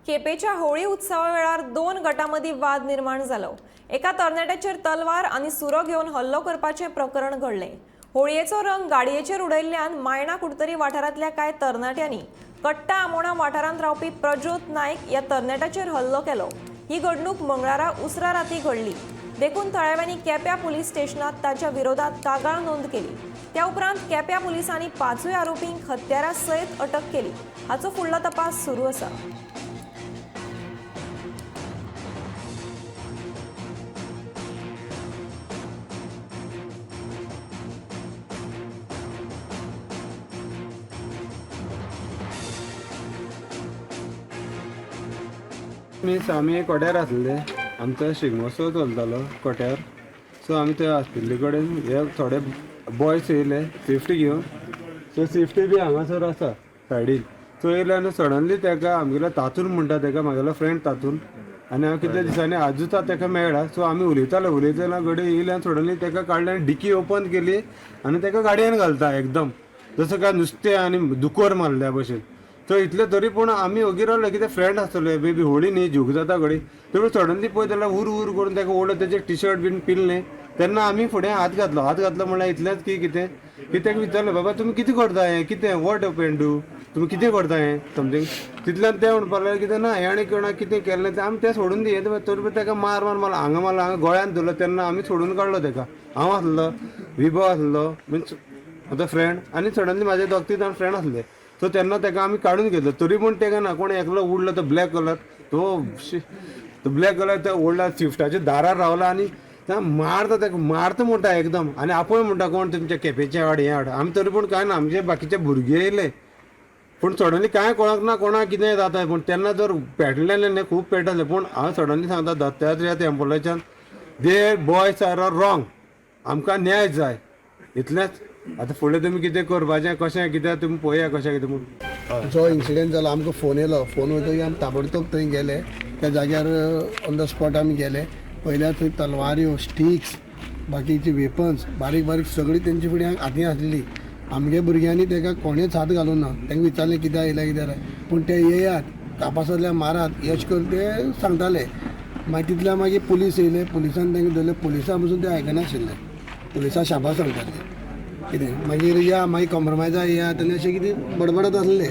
केपेच्या होळी उत्सवा वेळार दोन गटां वाद निर्माण जालो. एका तरणाट्याचेर तलवार आनी सुरो घेवन हल्लो करपाचें प्रकरण घडलें. होळयेचो रंग गाडयेचेर उडयल्ल्यान मायणा कुडतरी वाठारांतल्या कांय तरणाट्यांनी कट्टा आमोणा वाठारांत रावपी प्रज्योत नायक ह्या तरणाट्याचेर हल्लो केलो. ही घडणूक मंगळारा उसरा राती घडली. देखून थळाव्यांनी केप्यां पुलीस स्टेशनात ताच्या विरोधात कागाळ नोंद केली. त्या उपरांत केप्यां पुलिसांनी पांचूय आरोपींक हत्यारा सयत अटक केली. हाचो फुडलो तपास सुरू आसा. मिन्स आमी कोट्यार आसले, आमचो शिगमोत्सव चलतालो कोट्यार. सो आमी थंय आसपिल्ले कडेन हे थोडे बॉयज येयले स्विफ्ट घेवन. सो स्विफ्ट बी हांगासर आसा सायडीन. सो येयले आनी सडनली तेका आमगेलो तातून म्हणटा तेका, म्हागेलो फ्रेंड तातून, आनी हांव कितल्या दिसांनी आजूच तेका मेळ्ळा. सो आमी उलयताले उलयतना घडये येयले आनी सडनली तेका काडले आनी डिकी ओपन केली आनी तेका गाडयेन घालता एकदम जसो काय नुस्तें आनी दुकोर मारल्या भशेन. सो इतले तरी पूण आमी ओगी रावले, कितें फ्रेंड आसतले, मे बी होळी न्ही जोक जाता घडी. तरी सडनली पळयत जाल्यार उर उर करून तेका ओडलो, तेजे टी शर्ट बीन पिल्लें. तेन्ना आमी फुडें हात घातलो. हात घातलो म्हणल्यार इतलेंच की कितें की तेका विचारलें, बाबा तुमी कितें करता हें, कितें what happen do, तुमी कितें करता हें समथींग. तितल्यान तें म्हणपाक लागलें कितें ना हें कोणाक कितें केल्लें तें आमी तें सोडून दी. तरी तेका मार मार मारलो, हांगा मारलो, हांगा गोळ्यान धरलो. तेन्ना आमी सोडून काडलो तेका. हांव आसलो, विभव आसलो, मिन्स म्हजो फ्रेंड, आनी सडनली म्हाजे दोग तीग जाण फ्रेंड आसले. सो तेन्ना तेका आमी काडून घेतलो. तरी पूण तेका ना कोण एकलो उडलो तो ब्लॅक कलर, तो ब्लॅक कलर तो ओडला, स्विफ्टाच्या दारार रावला आनी मारता तेका, मारता म्हणटा एकदम आनी आपूण म्हणटा कोण तुमच्या केपेचे हाड हें हाड. आमी तरी पूण कांय ना, आमचे बाकीचे भुरगे येयले पूण सडनली कांय कोणाक ना कोणाक कितें जाता. पूण तेन्ना जर पेटलेलें न्ही, खूब पेटलें. पूण हांव सडनली सांगता Dattatray टेम्पलाच्यान, they boys are wrong, आमकां न्याय जाय इतलेंच. आतां फुडें तुमी कितें करपाचें कशें कितें तुमी पळया कशें कितें म्हूण. जो इन्सिडंट जालो, आमकां फोन येयलो. फोन वयतकीर आमी ताबडतोब थंय गेले. त्या जाग्यार ऑन the spot आमी गेले. पयल्यार थंय तलवाऱ्यो, स्टिक्स, बाकीचे वेपन्स बारीक बारीक सगळी तेंचे फुडें हातीन आसलेली. आमगे भुरग्यांनी तेका कोणेच हात घालूं ना. तांकां विचारलें कित्याक येयल्या कित्याक, पूण ते येयात कापासतल्या मारात अशें करून ते सांगताले. मागीर तितल्या मागीर पुलीस येयले. पुलिसान तांकां धरले. पुलिसां पसून ते आयकनाशिल्ले. पुलिसां शाबास सांगताले कितें मागीर या, मागीर कॉम्प्रोमायजा येया, तेन्ना अशें कितें बडबडत आसले.